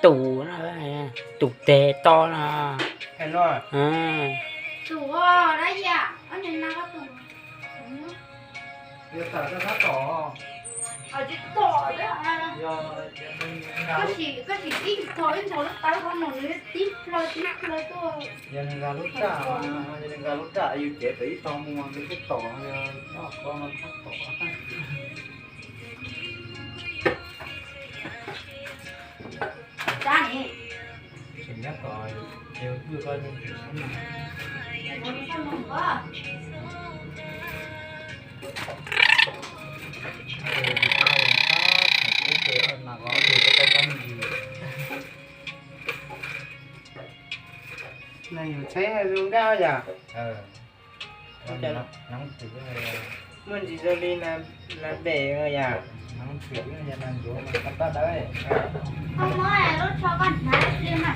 tus, tus teg to no. Tus, koj sim ib tog ib ntog lub tawb qhov no nws tib plaws tib plaws tuaj. Yog nws nkag lub raj, yog nws nkag lub raj yus cev pem ib tog mus nws twb tom, yog noj ko no txhob tom. Tseem nyob tom ces wb ko tseem sab na. Neeg yus tsheb zoo nkauj yom. Muaj ntsis zoo li nas dej yom. Koj muab lub tsho koj hnav pliag na.